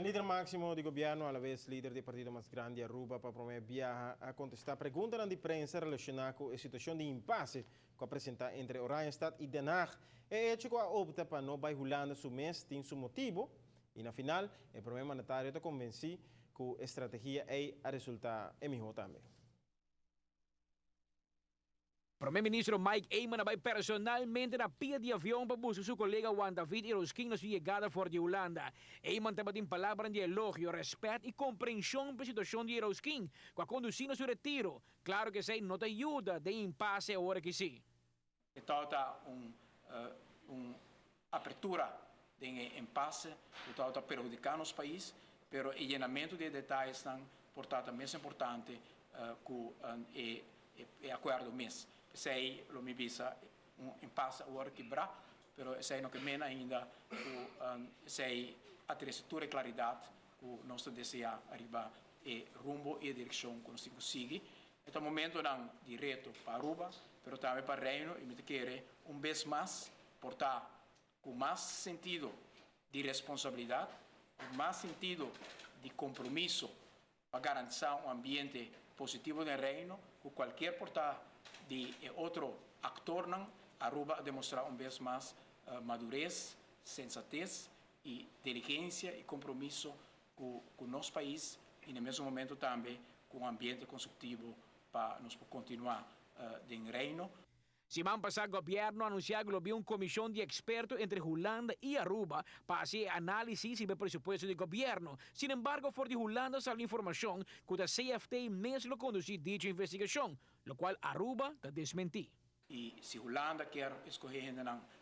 Lider maximo di gobierno, alavez lider di partido mas grandi Aruba, pa prome biaha a contesta pregunta di prensa relaciona cu e situacion di impasse cu a presenta entre Oranjestad y Den Haag. E hecho cu a opta pa no bay Hulanda su mes tin su motibo y na final e prome mandatario ta convenci cu e strategia ey a resulta e miho tambe. Prome Minister Mike Eman a bay personalmente na pia di avion pa busca su colega Juan David Yrausquin na su yegada for di Hulanda. Eman tabatin palabra di elogio, respet y comprension pa e situacion di Yrausquin, cu a conduci na su retiro. Claro cu esey no ta yuda den impasse awor aki si. Ta un apertura di impasse cu ta perhudica nos pais, pero e yenamento di detayenan por ta mas importante cu e acuerdo mes. Esey lo mi bisa un impasse awor kibra, pero esey no kiermen ainda cu esey a trece tur claridad cu nos ta desea riba e rumbo y direccion cu nos tin cu sigui. E ta momentonan di reto pa Aruba, pero tambe pa Reino y mi ta kere un bes mas por ta cu mas sentido di responsabilidad, cu mas sentido di compromiso pa garantisa un ambiente positivo den Reino, cu cualkier por ta di otro actor, Aruba a demostra un bes mas madurez, sensatez y diligencia y compromiso cu nos pais y na e mesun momento tambe cu un ambiente constructivo pa nos continua den Reino. Siman pasa, gobierno a anuncia cu un comision di experto entre Hulanda y Aruba pa haci analisis riba e presupuesto di gobierno. Sin embargo, for di Hulanda a sali informacion cu e CFT mes lo conduci dicho investigacion, locual Aruba ta desmenti. Y si Hulanda kier scoge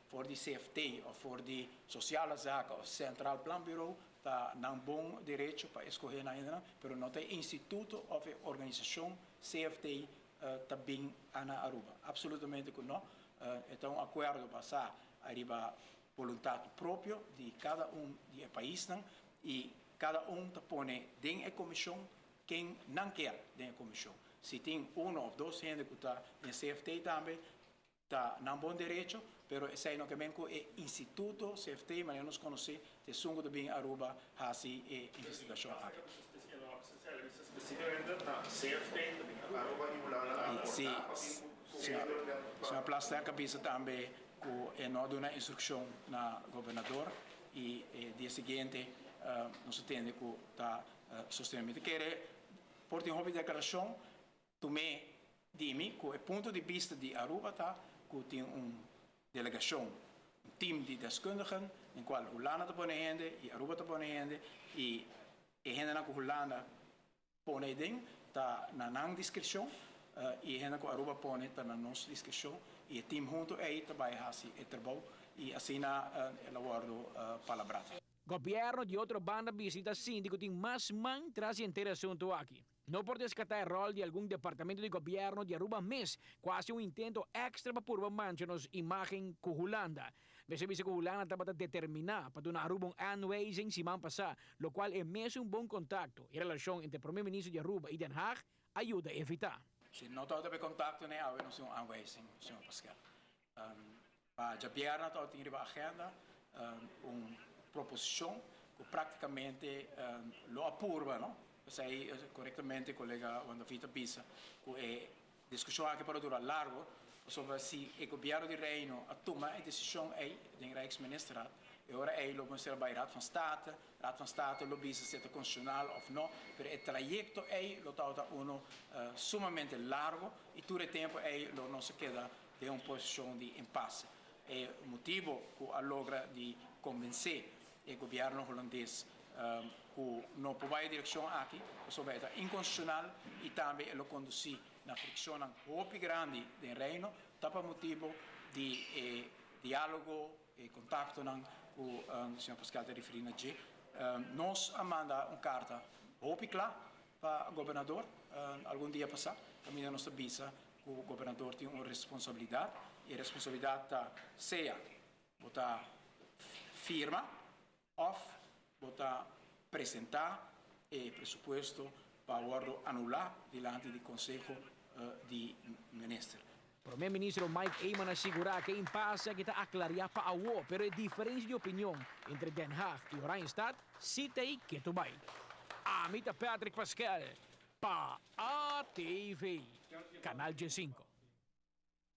for di CFT of for di Sociale Zaken of Centraal Planbureau, ta nan bon derecho pa scoge ainda, pero no tin instituto of organisacion CFT ta bin na Aruba. Absolutamente cu no. Anto, un acuerdo basa riba boluntad propio di cada un di e paisnan y cada un ta pone den e comision ken nan kier den e comision. Si tin un of dos hende cu ta den CFT tambe, ta nan bon derecho, pero esey no kiermen cu e instituto CFT, manera nos conoce, ta esun cu bin Aruba haci e investigacion aki. Specificamente CFT Aruba y Hulanda. Si, señor Plasterk a bisa tambe cu e no a duna instruccion na gobernador y dia siguiente nos a tende cu ta sosteniendo. Mi kier por tin hopi declaracion, tuma di mi cu e punto di bista di Aruba ta cu tin un delegacion, un team di deskundigen, den cual Hulanda ta pone hende y Aruba ta pone hende y e hende cu Hulanda pone den ta na nan discrecion y hende cu Aruba pone ta na nos discrecion y e team hunto ey ta bay haci e trabou y asina el a wordo palabrá. Gobierno di otro banda a bisa sinti cu tin mas man tras di henter e asunto aki. No por descarta e rol di algun departamento di gobierno di Aruba mes, casi un intento extra pa purba mancha nos imagen cu Hulanda. Mester bisa cu Hulanda tabata determina pa duna Aruba un aanwijzing siman pasa, locual e mes un bon contacto y relacion entre Prome Minister di Aruba y Den Haag a yuda evita. Si no tabatin contacto no awe no tin un aanwijzing, señor Pascal. Pa diabierna tin riba agenda un proposicion cu practicamente lo a purba, no? Esey corectamente colega Juan David a bisa cu e discusion aki por dura largo sobre si e gobierno di Reino a tuma e decision ey den Rijksministerraad y ora ey lo mester bay Raad van State, Raad van State lo bisa si ta constitucional of no, pero e trayecto ey lo ta uno sumamente largo y tur e tempo ey lo nos keda den un posicion di impasse. E motibo cu a logra di convence e gobierno hulandes cu no por bay direccion aki, pasobra ta inconstitucional y tambe lo conduci na friccion hopi grandi den Reino, ta pa motibo di dialogo y contacto cu señor Pascal ta referi na dje. Nos a manda un carta hopi cla pa gobernador algun dia pasa, caminda nos a bisa cu e gobernador tin un responsabilidad y e responsabilidad ta sea bo ta firma of bo ta presenta e presupuesto pa wordo anula dilanti di Conseho di Minister. Prome Ministro Mike Eman a sigura cu e impasse aki ta aclaria pa awo, pero e diferencia di opinion entre Den Haag y Oranjestad si t'ey keto bay. Ami ta Patrick Paskel pa ATV, Canal 5.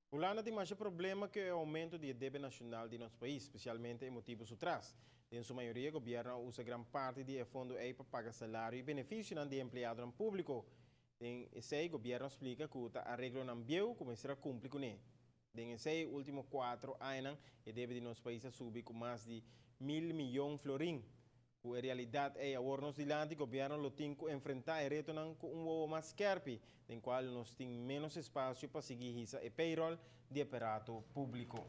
Hulanda tin mas problema cu e aumento di debe nacional di nos pais, especialmente e motibo su tras. Den su mayoria, gobierno a usa gran parti di fondo ey pa paga salario y beneficio di empleado publico. Den esey, gobierno a splica cu e areglonan bieu cu mester cumpli cu ne. Den e ultimo 4 aña, e debe di nos pais a subi cu mas di 1000 miyon florin. E realidad ta awor nos dilanti, gobierno lo tin cu enfrenta e reto cu un wowo mas skerpi, den cual nos tin menos espacio pa sigui hisa e payroll di aparato publico.